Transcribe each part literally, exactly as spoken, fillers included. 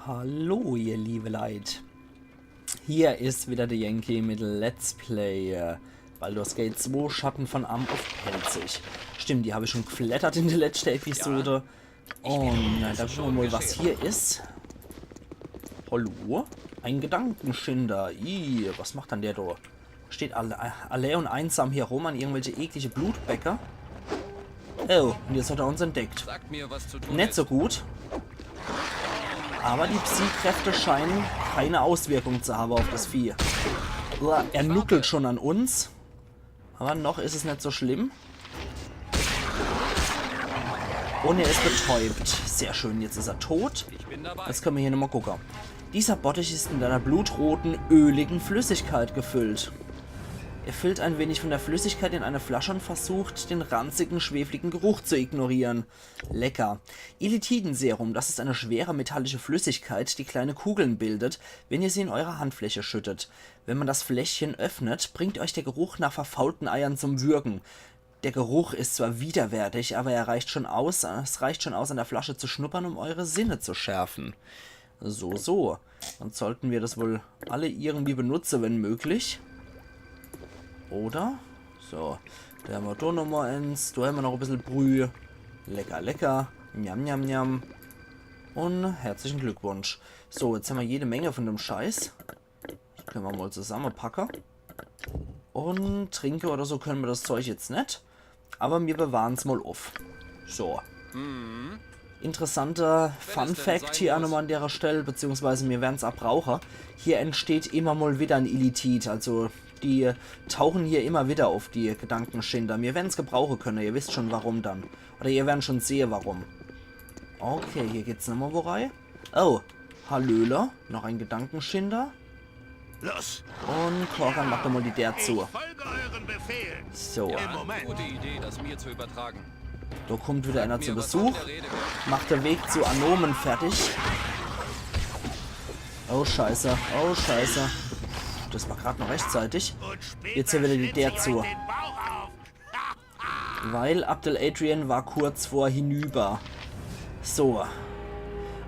Hallo, ihr liebe Leit. Hier is wieder de Yankee mit Let's Play äh, Baldur's Gate zwei Schatten von Amn uff Pälzisch. Stimmt, die hab ich schon gflattert in de letschte Episode. Un äh, da gucke mer mal, was hier is. Hallo? Ein Gedankenschinder. Ih, was macht dann der do? Steht alle, allee un einsam hier rum an irgendwelche eklige Blutbäcker. Oh, un jetzt hat er uns entdeckt. Sagt mir, was zu tun Net is. So gut. Aber die Psi-Kräfte scheinen keine Auswirkung zu haben auf das Vieh. Uah, er nuckelt schon an uns. Aber noch is es net so schlimm. Un er is betäubt. Sehr schön, jetzt is er tot. Ich bin dabei. Jetzt könne mer hier nochmal gucke. Dieser Bottich ist mit einer blutroten, öligen Flüssigkeit gefüllt. Er füllt ein wenig von der Flüssigkeit in eine Flasche und versucht, den ranzigen, schwefligen Geruch zu ignorieren. Lecker. Illithidenserum, das ist eine schwere metallische Flüssigkeit, die kleine Kugeln bildet, wenn ihr sie in eure Handfläche schüttet. Wenn man das Fläschchen öffnet, bringt euch der Geruch nach verfaulten Eiern zum Würgen. Der Geruch ist zwar widerwärtig, aber er reicht schon aus, es reicht schon aus, an der Flasche zu schnuppern, um eure Sinne zu schärfen. So, so. Dann sollten wir das wohl alle irgendwie benutze, wenn möglich. Oder? So. Da hämmer doch nochmal eins. Da hämmer noch e bissel Brüh. Lecker, lecker. Njam, njam, njam. Un herzlichen Glückwunsch. So, jetzt hämmer jede Menge von dem Scheiß. Könne mer mal zusammepacke. Un trinke oder so könne mer das Zeug jetzt net. Aber mir bewahren's mal uff. So. Interessanter Fun Fact hier auch nochmal an der Stelle, beziehungsweise mir werden's auch brauche. Hier entsteht immer mal wieder en Illithid, also die tauchen hier immer wieder uff, die Gedankenschinder. Mir werden's gebrauche könne, ihr wisst schon warum dann. Oder ihr werden schon sehe warum. Okay, hier geht's nochmal wo rei. Oh, Hallöle, noch ein Gedankenschinder. Los! Un Korgan macht nochmal die Deer zu. Ich folge euren Befehlen. So. Im Moment. Gute Idee, das mir zu übertragen. Da kommt wieder einer zu Besuch. Macht der Weg zu Anomen fertig. Oh Scheiße, oh Scheiße. Das war grad noch rechtzeitig. Jetzt hier wieder die Deer zu. Weil Abdel Adrian war kurz vor hinüber. So.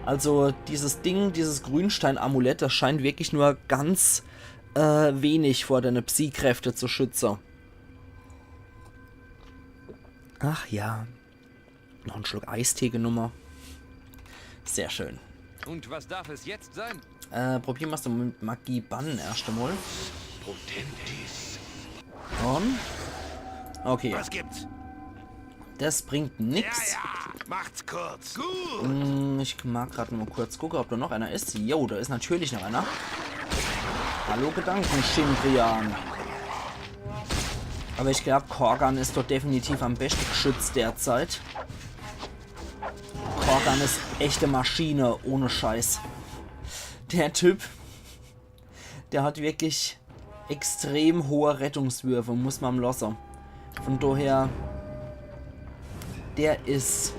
Also dieses Ding, dieses Grünstein-Amulett, das scheint wirklich nur ganz äh, wenig vor deine Psi-Kräfte zu schütze. Ach ja. Noch en Schluck Eistee genumme. Sehr schön. Und was darf es jetzt sein? Äh, probiere mer's doch mit Magie bannen erscht emol. Potentis. Un? Okay. Was gibt's? Das bringt nix. Ja, ja. Macht's kurz. Gut. Hm, ich mag grad nur mal kurz gucke, ob da noch einer is. Jo, da is natürlich noch einer. Hallo Gedankenschindrian. Aber ich glaub, Korgan is doch definitiv am beste geschützt derzeit. Korgan is echte Maschine, ohne Scheiß. Der Typ, der hat wirklich extrem hohe Rettungswürfe, muss man losse. Von daher, der is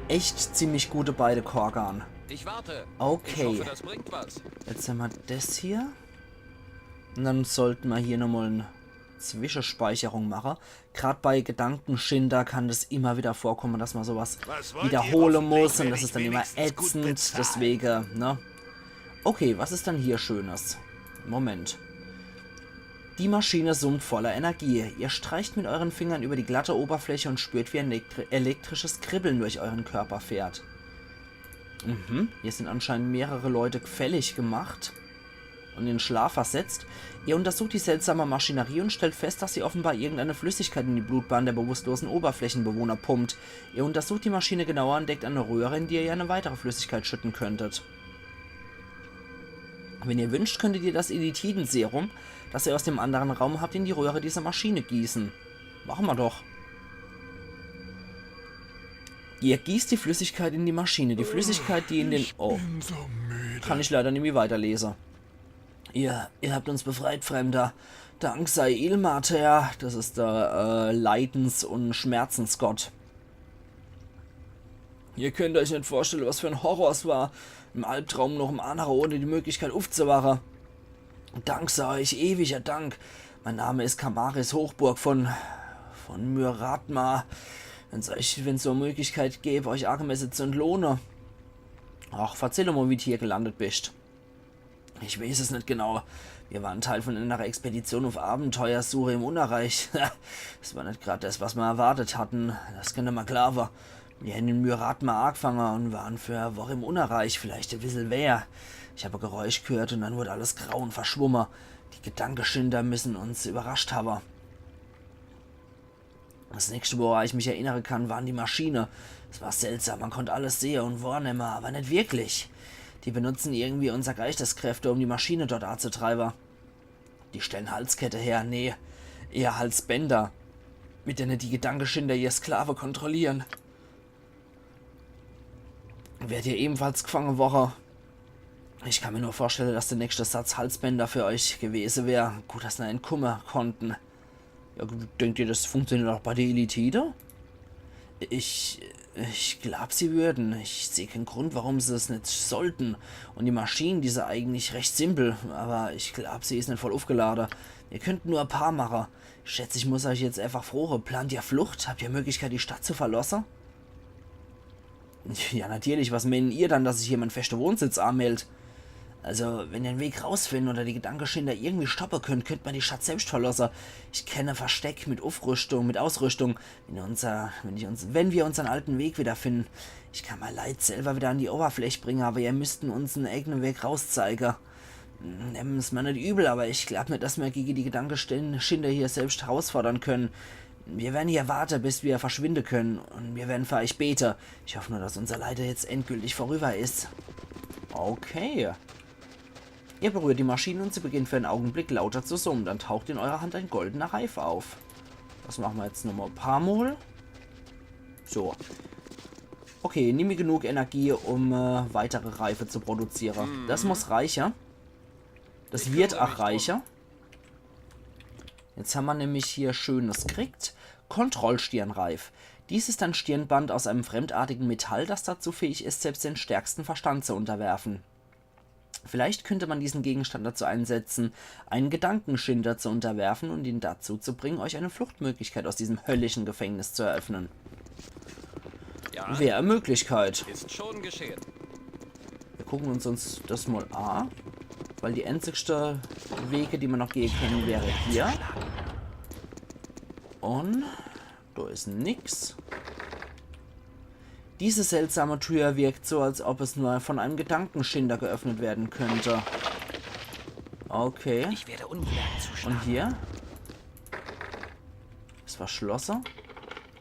echt ziemlich gut dabei, der Korgan. Ich warte. Okay. Ich hoffe, das bringt was. Jetzt hämmer das hier. Un dann sollte mer hier nochmal en Zwischespeicherung mache. Grad bei Gedankenschinder kann das immer wieder vorkomme, dass mer sowas wiederhole muss un das is dann immer ätzend. Deswege, ne? Okay, was is dann hier Schönes? Moment. Die Maschine summt voller Energie. Ihr streicht mit euren Fingern über die glatte Oberfläche und spürt, wie ein elektri- elektrisches Kribbeln durch euren Körper fährt. Mhm. Hier sind anscheinend mehrere Leute gfällig gemacht und in Schlaf versetzt. Ihr untersucht die seltsame Maschinerie und stellt fest, dass sie offenbar irgendeine Flüssigkeit in die Blutbahn der bewusstlosen Oberflächenbewohner pumpt. Ihr untersucht die Maschine genauer und entdeckt eine Röhre, in die ihr eine weitere Flüssigkeit schütten könntet. Wenn ihr wünscht, könntet ihr das Illithidenserum, das ihr aus dem anderen Raum habt, in die Röhre dieser Maschine gießen. Mache mer doch. Ihr gießt die Flüssigkeit in die Maschine. Die Flüssigkeit, die in den... Oh. Kann ich leider nimmi weiterlese. Ihr, ihr habt uns befreit, Fremder. Dank sei Ilmater. Das is der äh, Leidens- und Schmerzensgott. Ihr könnt euch net vorstelle, was für en Horror es war. Im Albtraum noch im Anere ohne die Möglichkeit uffzuwache. Dank sei euch, ewiger Dank. Mein Name is Kamaris Hochburg von, von Myratma. Wenn's euch, wenn's so e Möglichkeit gäb, euch angemesse zu entlohne. Ach, verzähl doch mol, wie d' hier gelandet bist. Ich weeß es net genau. Mir waren Teil von enner Expedition uff Abenteuersuche im Unnerreich. Es war net grad des, was mer erwartet hatten. Des könnt mer glaawe. Mir hän in Myrathma aagfange un waren für e Woch im Unnerreich, vielleicht e bissel mehr. Ich hab e Geräusch gehört un dann wurd alles grau un verschwumme. Die Gedankeschinder müssen uns überrascht hawwe. Des nächste, woran ich mich erinnere kann, waren die Maschine. Es war seltsam, mer konnt alles sehe un wahrnemme, awwer net wirklich. Die benutzen irgendwie unser Geisteskräfte, um die Maschine dort aazutreibe. Die stellen Halskette her, nee, eher Halsbänder, mit denne die Gedankeschinder ihr Sklave kontrollieren. Wärt ihr ebenfalls gfange worre? Ich kann mir nur vorstelle, dass de nächste Satz Halsbänder für euch gewese wär. Gut, dass se entkumme konnten. Ja, denkt ihr, des funktioniert auch bei de Illithide? Ich, ich glaab, sie würden. Ich seh keen Grund, warum se's net sollten. Un die Maschine, die is eigentlich recht simpel, awwer ich glaab, sie is net voll uffgelade. Ihr könnt nur e paar mache. Schätz, ich muss euch jetzt einfach froche, plant ihr Flucht? Habt ihr Möglichkeit, die Stadt zu verlosse? Ja, natürlich. Was meenen ihr dann, dass sich hier mein feschter Wohnsitz anmeld? Also, wenn ihr en Weg rausfinden oder die Gedankeschinder irgendwie stoppe könnt, könnt mer die Stadt selbscht verlosse. Ich kenn e Versteck mit Uffrüschtung, mit Ausrüschtung. Wenn unser, wenn ich uns, wenn mir unsern alten Weg wiederfinden, ich kann mei Leit selwer wieder an die Oberfläch bringe, awwer ihr müssten uns en eigene Weg rauszeige. Nemm's mer net übel, awwer ich glaab net, dass mer gege die Gedankeschinder hier selbscht herausfordern können. Mir werden hier warte, bis mir verschwinde können. Un mir werden für euch bete. Ich hoff nur, dass unser Leide jetzt endgültig vorüber is. Okay. Ihr berührt die Maschine und sie beginnt für einen Augenblick lauter zu summen. Dann taucht in eurer Hand ein goldener Reif auf. Das machen wir jetzt nochmal ein paar Mal. So. Okay, nimmi genug Energie, um äh, weitere Reife zu produzieren. Das muss reicher. Das wird auch reicher. Jetzt haben wir nämlich hier Schönes kriegt. Kontrollstirnreif. Dies ist ein Stirnband aus einem fremdartigen Metall, das dazu fähig ist, selbst den stärksten Verstand zu unterwerfen. Vielleicht könnte man diesen Gegenstand dazu einsetzen, einen Gedankenschinder zu unterwerfen und ihn dazu zu bringen, euch eine Fluchtmöglichkeit aus diesem höllischen Gefängnis zu eröffnen. Ja. Wäre eine Möglichkeit. Ist schon geschehen. Wir gucken uns, uns das mal an, weil die einzigste Wege, die wir noch gehen können, wäre hier. Und da ist nix. Diese seltsame Tür wirkt so, als ob es nur von einem Gedankenschinder geöffnet werden könnte. Okay. Ich werde unbemerkt zuschlagen. Und hier? Ist verschlossen.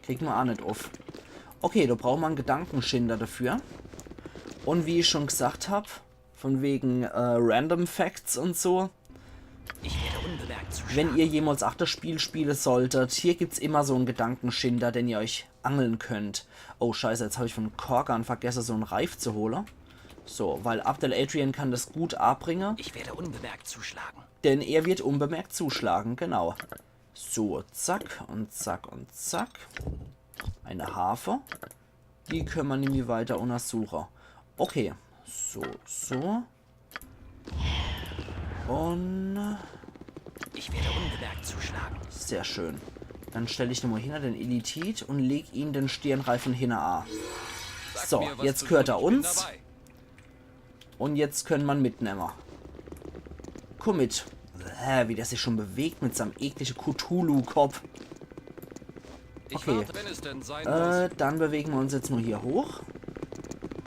Kriegen wir auch nicht auf. Okay, da brauchen wir einen Gedankenschinder dafür. Und wie ich schon gesagt hab, von wegen äh, Random Facts und so. Ich werde unbemerkt zuschlagen. Wenn ihr jemals auch das Spiel spielen solltet, hier gibt's immer so einen Gedankenschinder, den ihr euch angeln könnt. Oh Scheiße, jetzt hab ich von Korgan vergessen, so einen Reif zu holen. So, weil Abdel Adrian kann das gut abbringen. Ich werde unbemerkt zuschlagen. Denn er wird unbemerkt zuschlagen, genau. So, zack und zack und zack. Eine Harfe. Die können wir nämlich weiter untersuchen. Okay, so, so. Und ich werde unbemerkt zuschlagen. Sehr schön. Dann stell ich nochmal hinter den Illithid und leg ihn den Stirnreifen hinne an. So, jetzt gehört er uns. Und jetzt können man mitnehmen. Komm mit. Hä, wie der sich schon bewegt mit seinem ekligen Cthulhu-Kopf. Okay. Äh, dann bewegen wir uns jetzt nur hier hoch.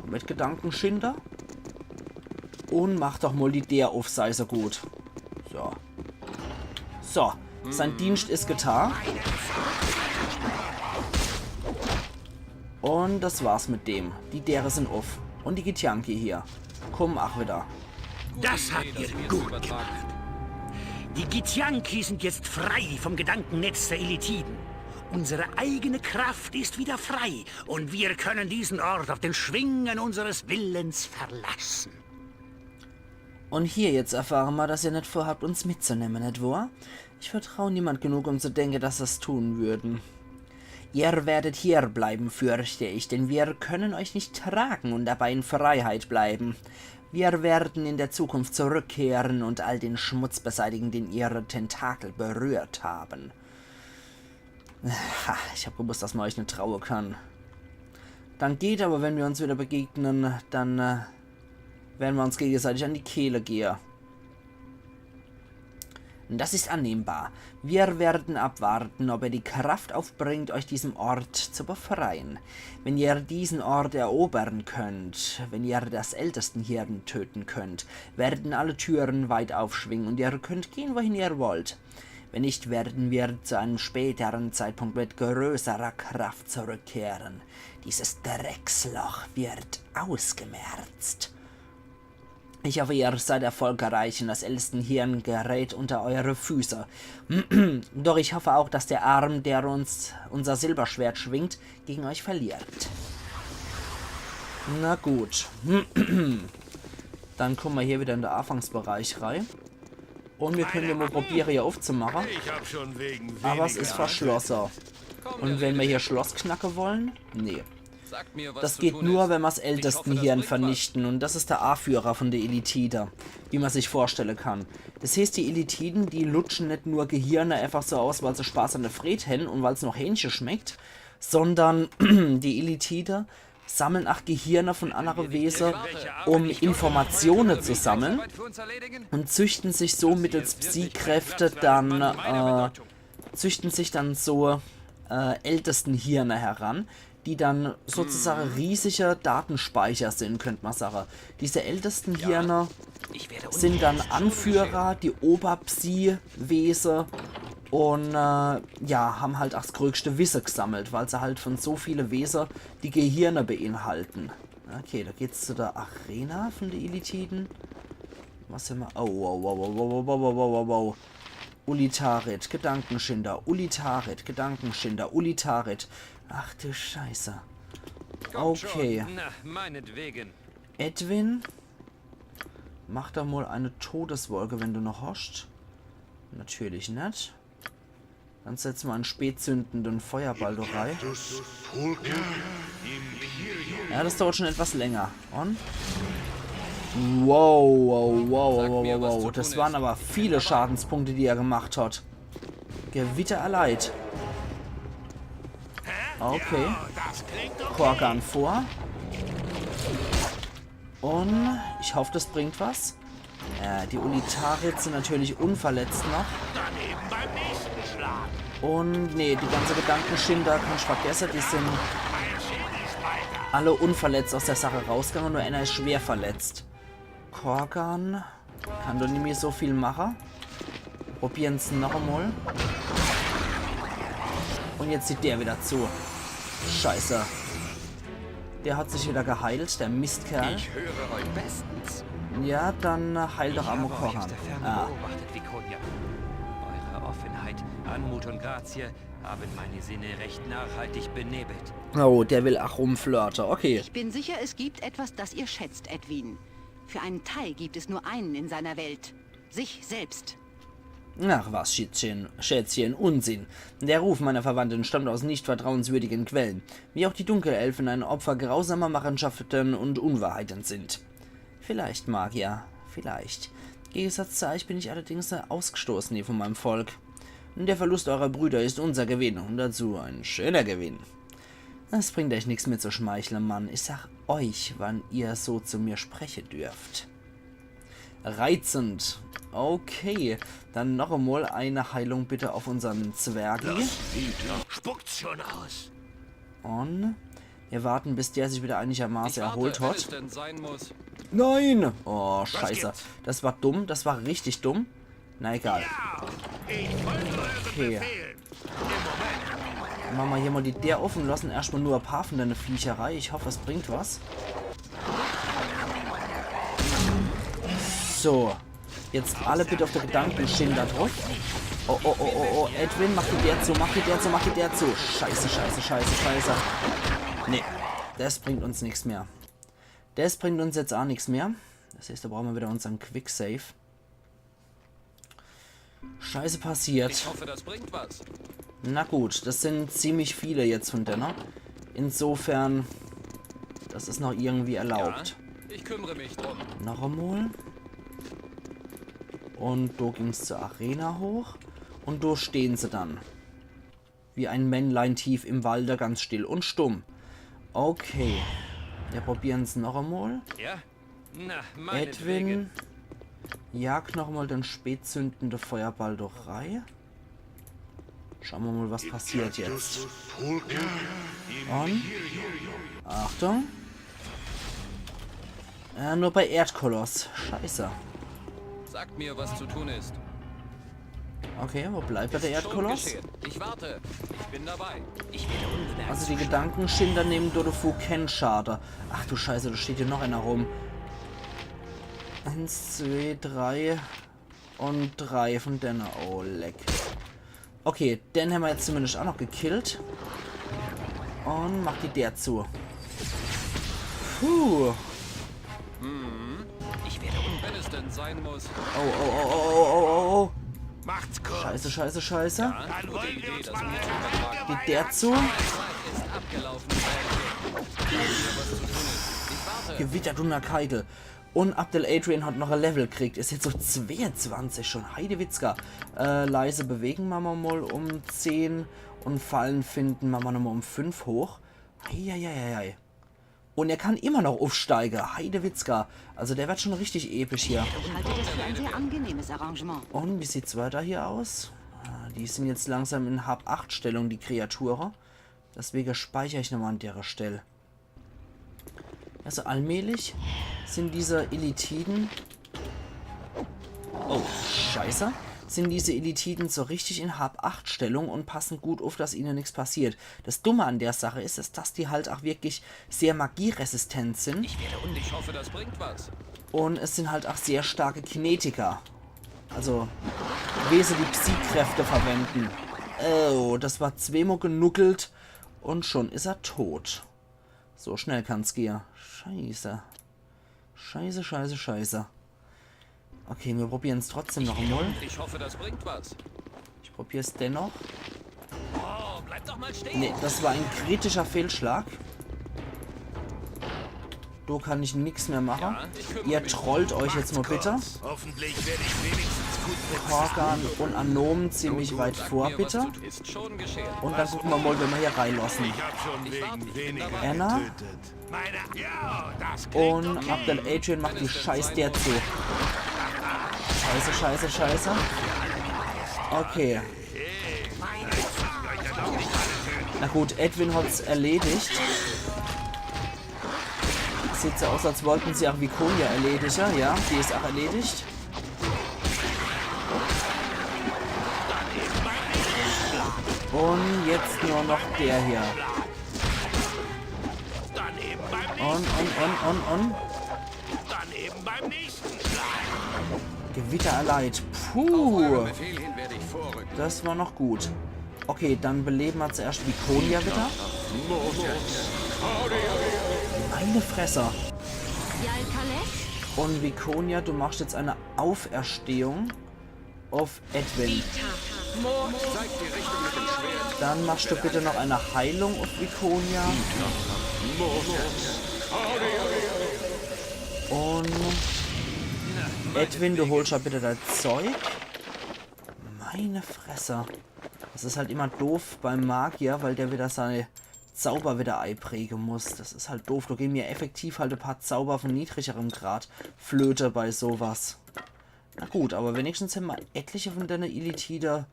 Mit Gedankenschinder. Und mach doch mal die Deer auf, sei so gut. So. So, sein Dienst ist getan. Und das war's mit dem. Die Deere sind auf. Und die Githyanki hier. Komm, ach wieder. Das habt ihr gut gemacht. Die Githyanki sind jetzt frei vom Gedankennetz der Illithiden. Unsere eigene Kraft ist wieder frei und wir können diesen Ort auf den Schwingen unseres Willens verlassen. Und hier jetzt erfahren wir, dass ihr nicht vorhabt, uns mitzunehmen, nicht wahr? Ich vertraue niemand genug, um zu denken, dass sie es tun würden. Ihr werdet hier bleiben, fürchte ich, denn wir können euch nicht tragen und dabei in Freiheit bleiben. Wir werden in der Zukunft zurückkehren und all den Schmutz beseitigen, den ihre Tentakel berührt haben. Ha, ich hab gewusst, dass man euch nicht trauen kann. dann geht, aber wenn wir uns wieder begegnen, dann äh, werden wir uns gegenseitig an die Kehle gehe. Das ist annehmbar. Wir werden abwarten, ob er die Kraft aufbringt, euch diesem Ort zu befreien. Wenn ihr diesen Ort erobern könnt, wenn ihr das Ältestenhirn töten könnt, werden alle Türen weit aufschwingen und ihr könnt gehen, wohin ihr wollt. Wenn nicht, werden wir zu einem späteren Zeitpunkt mit größerer Kraft zurückkehren. Dieses Drecksloch wird ausgemerzt. Ich hoffe, ihr seid erfolgreich und das Ältestenhirn gerät unter eure Füße. Doch ich hoffe auch, dass der Arm, der uns unser Silberschwert schwingt, gegen euch verliert. Na gut. Dann kommen wir hier wieder in den Anfangsbereich rein. Und wir können ja mal probieren, hier aufzumachen. Ich hab schon wegen Aber es weniger ist verschlossen. Und wenn wir hier Schloss knacken wollen? Nee. Sagt mir, was Das zu geht tun nur, ist. Wenn wir's Ich hoffe, das Ältestenhirn bringt was. Vernichten. Und das ist der Anführer von der Illithide, wie man sich vorstellen kann. Das heißt, die Illithiden, die lutschen nicht nur Gehirne einfach so aus, weil sie Spaß an der Fred haben und weil's noch Hähnchen schmeckt, sondern die Illithide sammeln auch Gehirne von anderen Wesen, um Informationen zu sammeln und züchten sich so mittels Psi-Kräfte dann, äh, züchten sich dann so äh, Ältestenhirne heran, die dann sozusagen riesige Datenspeicher sind, könnte man sagen. Diese Ältestenhirne sind dann Anführer, die Oberpsi-Wesen und äh, ja, haben halt auch das größte Wissen gesammelt, weil sie halt von so viele Wesen die Gehirne beinhalten. Okay, da geht's zu der Arena von den Illithiden. Was immer. Oh, wow, wow, wow. Ulitarit, Gedankenschinder, Ulitarit, Gedankenschinder, Ulitarit. Ach du Scheiße. Okay. Na, meinetwegen. Edwin, mach doch mal eine Todeswolke, wenn du noch hast. Natürlich nicht. Dann setzen wir einen spätzündenden Feuerball da rein. Ja, das dauert schon etwas länger. Und? Wow, wow, wow, wow, wow, wow. Das waren aber viele Schadenspunkte, die er gemacht hat. Gewitter erleid. Okay. Korgan vor. Und ich hoffe, das bringt was. Äh, die Ulitarit sind natürlich unverletzt noch. Und nee, die ganze Gedankenschinder kannst vergessen, die sind alle unverletzt aus der Sache rausgegangen, nur einer ist schwer verletzt. Korgan kann doch nicht mehr so viel machen. Probieren's noch einmal. Und jetzt zieht der wieder zu. Scheiße. Der hat sich wieder geheilt, der Mistkerl. Ich höre euch bestens. Ja, dann heil doch einmal Korgan. Ich habe euch aus der Ferne beobachtet, Viconia. Eure Offenheit, Anmut und Grazie haben meine Sinne recht nachhaltig benebelt. Oh, der will auch rumflirten. Okay. Ich bin sicher, es gibt etwas, das ihr schätzt, Edwin. Für einen Teil gibt es nur einen in seiner Welt. Sich selbst. Ach was, Schätzchen, Schätzchen, Unsinn. Der Ruf meiner Verwandten stammt aus nicht vertrauenswürdigen Quellen. Wie auch die Dunkelelfen ein Opfer grausamer Machenschaften und Unwahrheiten sind. Vielleicht, Magier, vielleicht. Im Gegensatz zu euch bin ich allerdings ausgestoßen hier von meinem Volk. Der Verlust eurer Brüder ist unser Gewinn und dazu ein schöner Gewinn. Es bringt euch nichts mehr zu schmeicheln, Mann. Ich sag euch, wann ihr so zu mir sprechen dürft. Reizend. Okay, dann noch einmal eine Heilung bitte auf unseren Zwergi. Spuckt's schon aus. Und wir warten, bis der sich wieder einigermaßen erholt hat. Wenn es denn sein muss. Nein! Oh, scheiße. Das war dumm, das war richtig dumm. Na egal. Okay. Mache mer hier mal die Deer offen, lassen erstmal nur ein paar von deine Viecherei. Ich hoffe, es bringt was. So. Jetzt alle bitte auf der Gedankenschinder drauf. Oh, oh, oh, oh, oh. Edwin, mach die Deer zu, mach die Deer zu, mach die Deer zu. Scheiße, scheiße, scheiße, scheiße. Nee, das bringt uns nichts mehr. Das bringt uns jetzt auch nichts mehr. Das heißt, da brauchen wir wieder unseren Quick Save. Scheiße passiert. Ich hoffe, das bringt was. Na gut, das sind ziemlich viele jetzt von denen. Insofern, das ist noch irgendwie erlaubt. Ja, ich kümmere mich drum. Noch einmal. Und do ging's zur Arena hoch. Und do stehen sie dann. Wie ein Männlein tief im Walde, ganz still und stumm. Okay. Mir probieren's noch emol. Ja? Na, meinetwegen. Edwin, jag noch emol den spätzündende Feuerball doch rei. Schaue mer mol, was passiert jetzt. Und? Achtung. Äh, nur bei Erdkoloss. Scheiße. Sagt mir, was zu tun ist. Okay, wo bleibt der Schon Erdkoloss? Geschehen. Ich warte. Ich bin dabei. Ich werde unbemerkt. Also die Gedankenschinder nemme do defu ken Schade. Ach du Scheiße, do steht hier noch einer rum. Eins, zwei, drei und drei von denne. Oh, leck. Okay, den hämmer jetzt zumindest auch noch gekillt. Und mach die Deer zu. Puh. Ich werde un-, wenn es denn sein muss. Oh, oh, oh, oh, oh, oh, oh, oh. Macht's kurz. Scheiße, scheiße, scheiße. Dann wollen wir uns mal Die Deer zu. Ist abgelaufen. Sagt mir, was zu tun ist. Ich warte. Gewitter, Dunner, Keitel. Und Abdel Adrian hat noch ein Level gekriegt. Ist jetzt auf zweiundzwanzig schon. Heidewitzka. Äh, leise bewegen mache mer mal um zehn. Und Fallen finden mache mer nochmal um fünf hoch. Eieieiei. Und er kann immer noch aufsteigen. Heidewitzka. Also der wird schon richtig episch hier. Ich halte das für ein sehr angenehmes Arrangement. Und wie sieht's weiter hier aus? Ah, die sind jetzt langsam in Hab-acht-Stellung, die Kreaturen. Deswegen speichere ich nochmal an dere Stelle. Also allmählich sind diese Illithiden. Oh, scheiße. Sind diese Illithiden so richtig in Hab-acht-Stellung und passen gut auf, dass ihnen nichts passiert. Das Dumme an der Sache ist, ist, dass die halt auch wirklich sehr magieresistent sind. Ich werde un-, ich hoffe, das bringt was. Und es sind halt auch sehr starke Kinetiker. Also, wie sie die Psi-Kräfte verwenden. Oh, das war zweimal genuckelt und schon ist er tot. So schnell kann's gehen. Scheiße. Scheiße, scheiße, scheiße. Okay, wir probieren's trotzdem noch einmal. Ich hoffe, das bringt was. Ich probier's dennoch. Oh, bleib doch mal stehen. Nee, das war ein kritischer Fehlschlag. Do kann ich nix mehr machen. Ja, ich kümmere Ihr mich. Trollt euch jetzt mal bitte. Hoffentlich werde ich wenigstens gut mit. Korgan und Anomen ziemlich weit Sag vor, mir, was bitte. zu tun ist. Schon geschehen. Und dann gucken wir mal, wenn wir hier reinlassen. Ich hab schon wegen weniger Anna? Getötet. Meine. Ja, das klingt Und okay. Abdel Adrian macht die scheiß Deer zu. Scheiße, scheiße, scheiße. Okay. Na gut, Edwin hat's erledigt. Sieht so aus, als wollten sie auch Viconia erledigen. Ja, die ist auch erledigt. Und jetzt nur noch der hier. Dann eben beim nächsten. Und, und, und, und, und. Dann eben beim nächsten. Gewitter erleid. Puh. Befehl hin werde ich vorrücken. Das war noch gut. Okay, dann beleben wir zuerst Viconia wieder. Meine Fresse. Jalkalek? Und Viconia, du machst jetzt eine Auferstehung auf Edwin. Dann machst du bitte noch eine Heilung auf Viconia. Und Edwin, du holst ja bitte dein Zeug. Meine Fresse. Das ist halt immer doof beim Magier, weil der wieder seine Zauber wieder eipräge muss. Das ist halt doof. Da gehen mir effektiv halt ein paar Zauber von niedrigerem Grad flöte bei sowas. Na gut, aber wenigstens haben wir etliche von denen Illithide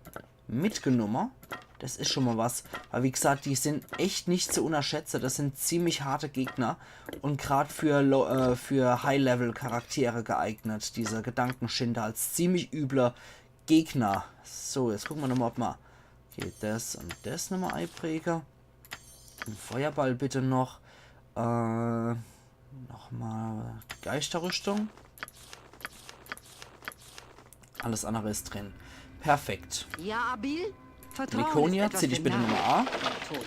mitgenommen. Das ist schon mal was. Aber wie gesagt, die sind echt nicht zu unterschätzen. Das sind ziemlich harte Gegner. Und grad für, Lo- äh, für High-Level-Charaktere geeignet. Diese Gedankenschinder als ziemlich üble Gegner. So, jetzt gucken wir nochmal, ob wir. Okay, das und das nochmal eipräge. Ein Feuerball bitte noch. Äh, nochmal Geisterrüstung. Alles andere ist drin. Perfekt. Ja, Abil? Vertrauen Viconia, ist etwas zieh dich für bitte Narren. Nummer A. Tot.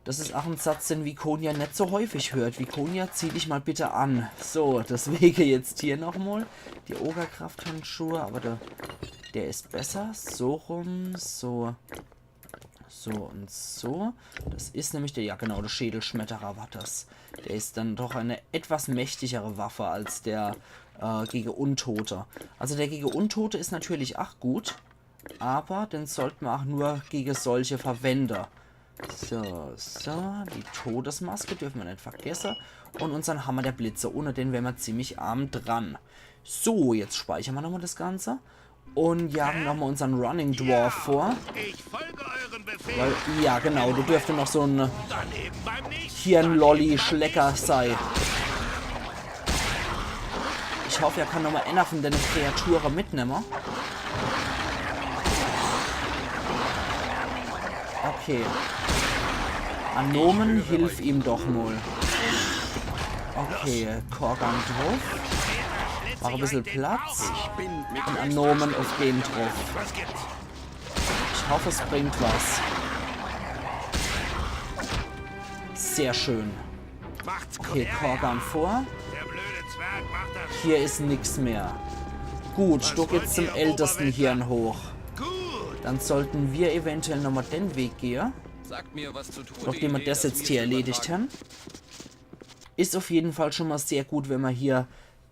Das ist auch ein Satz, den Viconia nicht so häufig hört. Viconia, zieh dich mal bitte an. So, deswegen jetzt hier nochmal die Ogerkrafthandschuhe, aber der, der ist besser. So rum, so, so und so. Das ist nämlich der, ja genau, der Schädelschmetterer war das. Der ist dann doch eine etwas mächtigere Waffe als der äh, gegen Untote. Also der gegen Untote ist natürlich auch gut, aber den sollte man auch nur gegen solche verwenden. So, so, die Todesmaske dürfen wir net vergesse. Und unsern Hammer der Blitze, ohne den wären wir ziemlich arm dran. So, jetzt speichern wir nochmal das Ganze. Und jagen nochmal unsern Running Dwarf vor. Ich folge euren Befehl. Weil, ja, genau, du dürfte noch so ein Dann eben beim nächsten Hirnlolli-Schlecker sei. Ich hoffe, er kann nochmal einer von den Kreaturen mitnehmen. Okay. Anomen, hilf ihm doch mal. Okay, Korgan drauf. Mach ein bisschen Platz. Und Anomen auf den drauf. Was gibt's? Ich hoffe, es bringt was. Sehr schön. Macht's Okay, Korgan vor. Der blöde Zwerg macht das Hier ist nix mehr. Gut, du geht's zum ältesten Hirn hoch. Gut. Dann sollten wir eventuell nochmal den Weg gehen. Sagt mir, was zu tun. Nachdem wir das jetzt hier erledigt haben. Ist auf jeden Fall schon mal sehr gut, wenn wir hier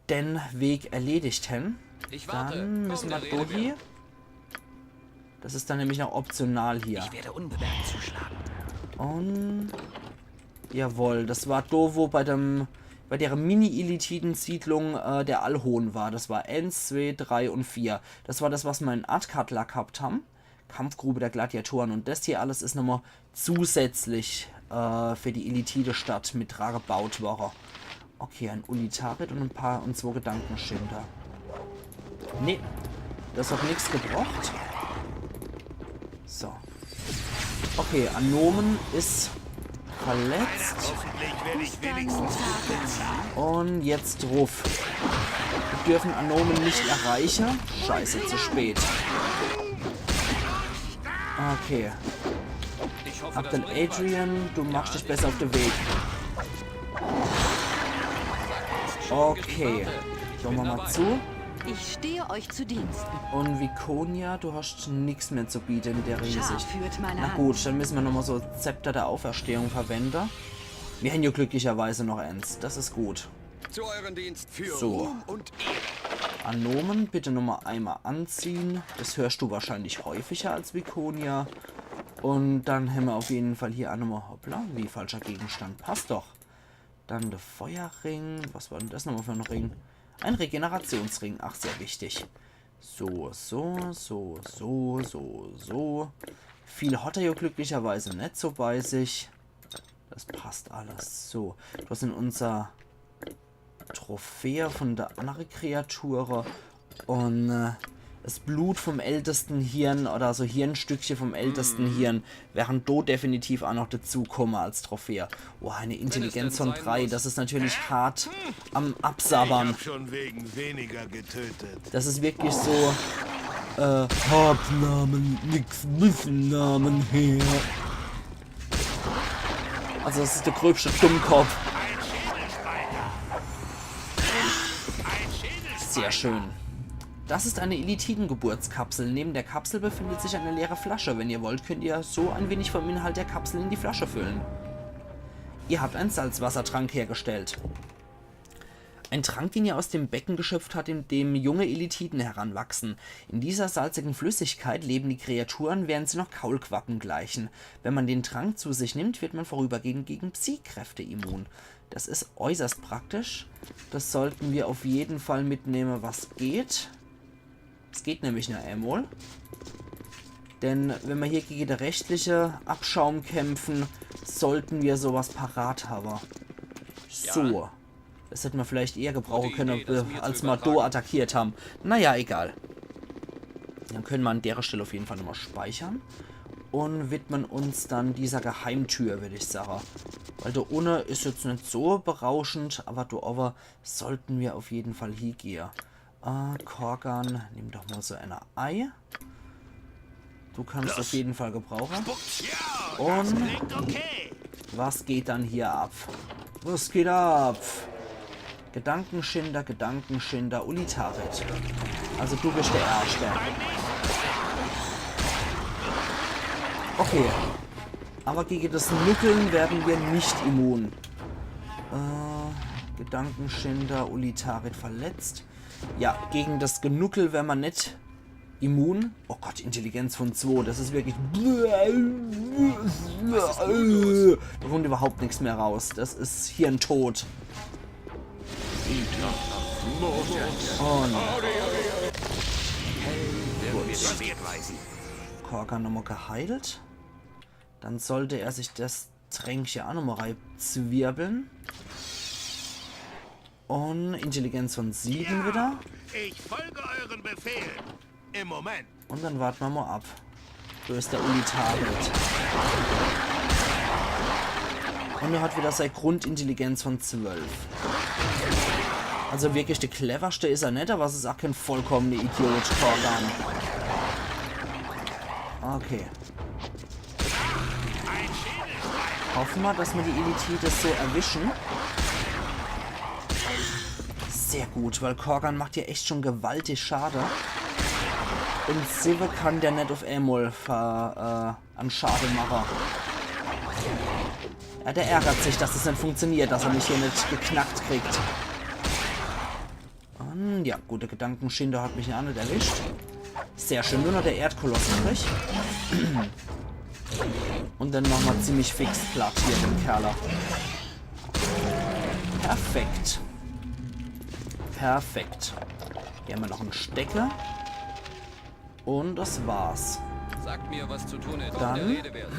den Weg erledigt haben. Ich warte. Dann Komm, müssen wir der Rede durch hier. Das ist dann nämlich noch optional hier. Ich werde unbemerkt zuschlagen. Und jawohl, das war do, wo bei dem bei der Mini-Illithiden-Siedlung äh, der Alhon war. Das war eins, zwei, drei und vier. Das war das, was wir in Athkatla gehabt haben. Kampfgrube der Gladiatoren. Und das hier alles ist nochmal zusätzlich äh, für die Illithide-Stadt mit dra gebaut worden. Okay, ein Ulitarit und ein paar und zwei Gedankenschinder. Nee, das hat nichts gebracht. So. Okay, Anomen ist verletzt. Hoffentlich werde ich wenigstens Und jetzt drauf. Wir dürfen Anomen nicht erreichen. Scheiße, zu spät. Okay. Ich hoffe, Hab den Adrian, du machst dich besser auf den Weg. Okay. Schauen wir mal zu. Ich stehe euch zu Diensten. Und Viconia, du hast nix mehr zu bieten in der Hinsicht. Schar führt meine Na Hand. Gut, dann müssen wir nochmal so Zepter der Auferstehung verwenden. Wir haben ja glücklicherweise noch eins. Das ist gut. Zu euren Diensten. Für So. Ruhm und Ehre. Anomen, bitte nochmal einmal anziehen. Das hörst du wahrscheinlich häufiger als Viconia. Und dann haben wir auf jeden Fall hier auch nochmal, hoppla, wie falscher Gegenstand. Passt doch. Dann der Feuerring. Was war denn das nochmal für ein Ring? Ein Regenerationsring. Ach, sehr wichtig. So, so, so, so, so, so. Viel hat er ja glücklicherweise nicht so bei sich. Das passt alles. So, das sind unser Trophäe von der andere Kreatur. Und äh, das Blut vom ältesten Hirn oder so Hirnstückchen vom ältesten Hirn wären do definitiv auch noch dazukommen als Trophäe. Boah, eine Intelligenz von drei, das ist natürlich hart am Ich Absabbern. Hab schon wegen weniger getötet. Das ist wirklich so, äh, Habnamen, nix Wissennamen her. Also das ist der gröbste Dummkopf. Sehr schön. Das ist eine Illithiden-Geburtskapsel. Neben der Kapsel befindet sich eine leere Flasche. Wenn ihr wollt, könnt ihr so ein wenig vom Inhalt der Kapsel in die Flasche füllen. Ihr habt einen Salzwassertrank hergestellt. Ein Trank, den ihr aus dem Becken geschöpft habt, in dem junge Illithiden heranwachsen. In dieser salzigen Flüssigkeit leben die Kreaturen, während sie noch Kaulquappen gleichen. Wenn man den Trank zu sich nimmt, wird man vorübergehend gegen Psi-Kräfte immun. Das ist äußerst praktisch. Das sollten wir auf jeden Fall mitnehmen, was geht. Es geht nämlich nur einmal. Denn wenn wir hier gegen den restlichen Abschaum kämpfen, sollten wir sowas parat haben. So. Das hätten wir vielleicht eher gebrauchen können, als wir do attackiert haben. Naja, egal. Dann können wir an der Stelle auf jeden Fall nochmal speichern. Und widmen uns dann dieser Geheimtür, würde ich sagen. Weil da unten ist jetzt nicht so berauschend, aber da oben sollten wir auf jeden Fall hingehen. Äh, Korgan, nimm doch mal so eine Ei. Du kannst auf jeden Fall gebrauchen. Und Klingt okay. Was geht dann hier ab? Was geht ab? Gedankenschinder, Gedankenschinder, Ulitarit. Also du bist der Erste. Okay. Aber gegen das Nuckeln werden wir nicht immun. Äh, Gedankenschinder, Ulitarit verletzt. Ja, gegen das Genuckel werden wir nicht Immun. Oh Gott, Intelligenz von zwei. Das is wirklich. Da kommt überhaupt nix mehr raus. Das is Hirntod. Oh nein. Gut. Korgan nochmal geheilt. Dann sollte er sich das Tränkche auch nochmal reizwirbeln. Und Intelligenz von sieben wieder. Ich folge euren Befehlen. Im Moment. Und dann warten wir mal ab. Wo is der Uli Target? Und er hat wieder seine Grundintelligenz von zwölf. Also wirklich der cleverste is er net, aber es is auch kein vollkommener Idiot, Korgan. Okay. Hoffen wir, dass wir die Elitide so erwischen. Sehr gut, weil Korgan macht ja echt schon gewaltig Schade. Und Sive kann der net auf einmal ver, äh, an Schade mache. Ja, der ärgert sich, dass es net funktioniert, dass er mich hier net geknackt kriegt. Und ja, gut, der Gedankenschinder hat mich ja net erwischt. Sehr schön, nur noch der Erdkoloss übrig. Und dann machen wir ziemlich fix platt hier den Kerl. Perfekt. Perfekt. Hier haben wir noch einen Stecker. Und das war's. Sagt mir, was zu tun ist. Dann Der Rede wert.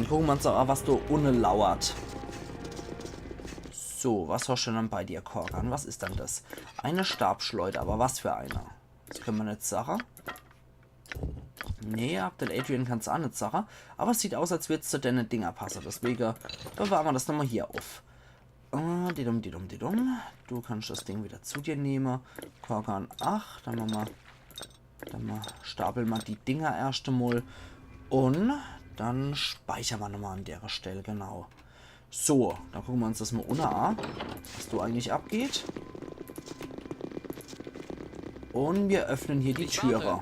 Gucken wir uns doch an, was da unten lauert. So, was hast du denn bei dir, Korgan? Was ist denn das? Eine Stabschleuder, aber was für eine? Das können wir nicht sagen. Nee, ab den Adrian kann's auch nicht sagen. Aber es sieht aus, als würd's zu deine Dinger passen. Deswegen bewahren wir das nochmal hier auf. Äh, didum, didum, didum. Du kannst das Ding wieder zu dir nehmen. Korgan acht, dann machen wir Dann mal stapeln wir die Dinger erst einmal. Und dann speichern wir nochmal an der Stelle, genau. So, dann gucken wir uns das mal unten an, was da eigentlich abgeht. Und wir öffnen hier die Türe.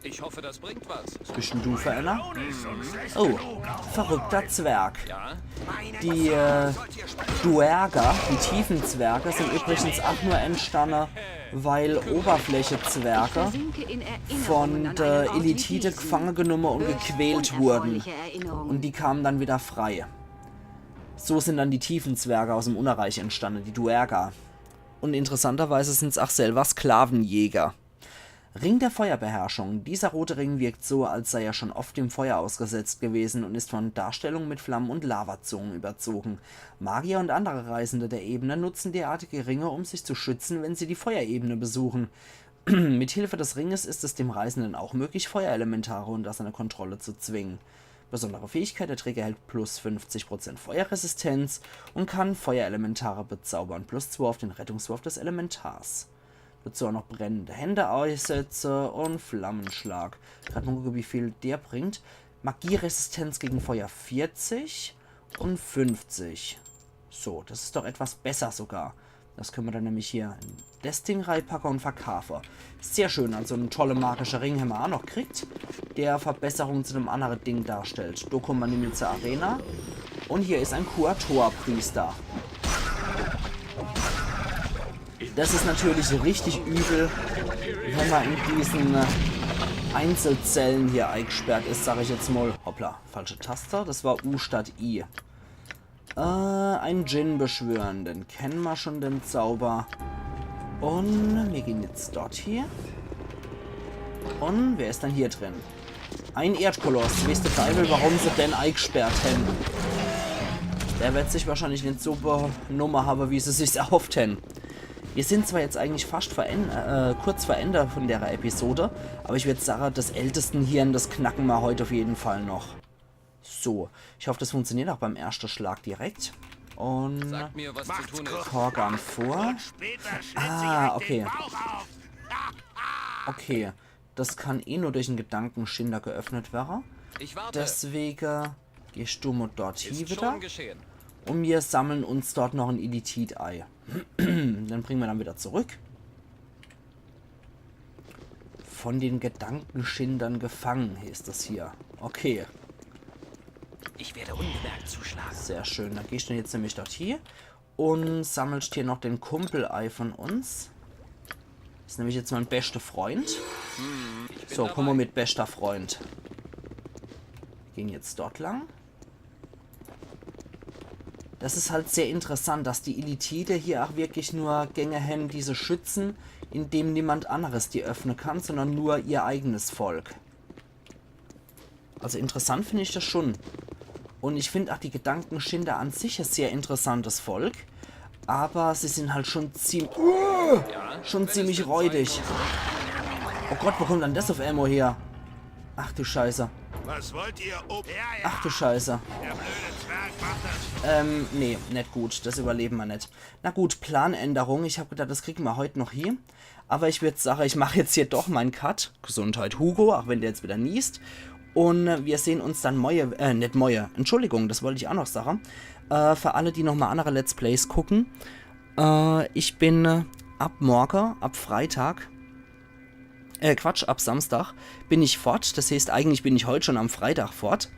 Ich hoffe, das bringt was. Was bist denn du für einer? Oh, verrückter Zwerg. Ja? Die äh, Duergar, die Tiefenzwerge, sind übrigens auch nur entstanden, weil Oberflächezwerge von der Elitide gefangen genommen und gequält wurden. Und die kamen dann wieder frei. So sind dann die Tiefenzwerge aus dem Unnerreich entstanden, die Duergar. Und interessanterweise sind's auch selber Sklavenjäger. Ring der Feuerbeherrschung. Dieser rote Ring wirkt so, als sei er schon oft dem Feuer ausgesetzt gewesen und ist von Darstellungen mit Flammen und Lavazungen überzogen. Magier und andere Reisende der Ebene nutzen derartige Ringe, um sich zu schützen, wenn sie die Feuerebene besuchen. Mit Hilfe des Ringes ist es dem Reisenden auch möglich, Feuerelementare unter seine Kontrolle zu zwingen. Besondere Fähigkeit: Der Träger erhält plus fünfzig Prozent Feuerresistenz und kann Feuerelementare bezaubern. Plus zwei auf den Rettungswurf des Elementars. Dazu auch noch brennende Hände einsetzen und Flammenschlag. Grad mal gucken, wie viel der bringt. Magieresistenz gegen Feuer vierzig und fünfzig. So, das ist doch etwas besser sogar. Das können wir dann nämlich hier in das Ding reinpacken und verkaufen. Sehr schön, also einen tollen magischen Ring haben wir auch noch gekriegt, der Verbesserungen zu einem anderen Ding darstellt. Da kommen wir nämlich zur Arena. Und hier ist ein Kuator-Priester. Das ist natürlich richtig übel, wenn man in diesen äh, Einzelzellen hier eingesperrt ist, sag ich jetzt mal. Hoppla, falsche Taste. Das war U statt I. Äh, ein Djinn beschwören. Den kennen wir schon, den Zauber. Und wir gehen jetzt dort hier. Und wer ist dann hier drin? Ein Erdkoloss. Weiß der Teufel, warum sie den eingesperrt haben. Der wird sich wahrscheinlich nicht so benommen haben, wie sie sich's erhofft haben. Wir sind zwar jetzt eigentlich fast vor Ende, äh, kurz vor Ende von der Episode, aber ich würd sagen, das Ältestenhirn, das knacken wir heute auf jeden Fall noch. So, ich hoffe, das funktioniert auch beim ersten Schlag direkt. Und Sagt mir, was zu tun ist. Korgan vor. Später schlitze Ah, ich euch okay. Den Bauch auf. Okay, das kann eh nur durch einen Gedankenschinder geöffnet werden. Ich warte. Deswegen gehst du mal dort hin Ist wieder. Schon geschehen. Und wir sammeln uns dort noch ein Illithid ein. Den bringen wir dann wieder zurück. Von den Gedankenschindern gefangen, heißt das hier. Okay, Ich werde unbemerkt zuschlagen. sehr schön. Dann gehst du jetzt nämlich dort hin und sammelst hier noch den Kumpel ein von uns. Das is nämlich jetzt mein beschter Freund. So, komm mer mit, beschter Freund. Gehn jetzt dort lang. Das is halt sehr interessant, dass die Illithide hier ach wirklich nur Gänge hän, die se schützen, indem niemand anneres die öffne kann, sondern nur ihr eigenes Volk. Also interessant find ich das schon. Und ich find ach die Gedankenschinder an sich e sehr interessantes Volk. Aber sie sin halt schon ziem-, schon ziemlich räudig. Oh Gott, wo kommt dann das uff emol her? Ach du Scheiße. Was wollt ihr? Oh, ja, ja. Ach du Scheiße. Der blöde Zwerg macht das. Ähm, nee, net gut. Das überlebe mer net. Na gut, Planänderung. Ich hab gedacht, das kriege mer heut noch hie. Aber ich würd sage, ich mach jetzt hier doch mein Cut. Gesundheit, Hugo, ach wenn der jetzt wieder niest. Und äh, wir sehn uns dann moie, äh, net moie. Entschuldigung, das wollt ich ach noch sage. Äh, für alle, die nochmal annere Let's Plays gucken. Äh, ich bin äh, ab morge, ab Freitag, äh, Quatsch, ab Samstag bin ich fort. Das heeßt, eigentlich bin ich heut schon am Freitag fort.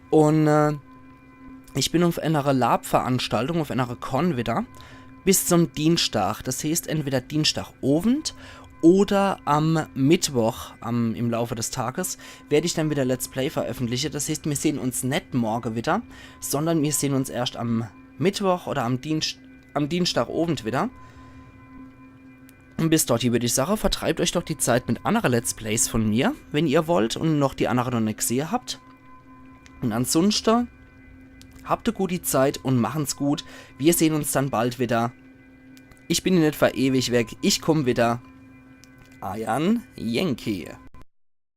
Und äh, ich bin uff enere LARP-Veranstaltung, uff enere Con wieder, bis zum Dienstag. Das heeßt, entweder Dienstagowend oder am Mittwoch am, im Laufe des Tages werd ich dann wieder Let's Play veröffentliche. Das heeßt, mir sehn uns net morge wieder, sondern mir sehn uns erscht am Mittwoch oder am, Dienst, am Dienstagowend wieder. Und bis dorthie würd ich sage, vertreibt euch doch die Zeit mit annere Let's Plays von mir, wenn ihr wollt und noch die annere noch net gsehe habt. Und ansunschte, habt e gute Zeit und machen's gut. Wir sehn uns dann bald wieder. Ich bin net für ewig weg, ich komm wieder. Eier Yankee.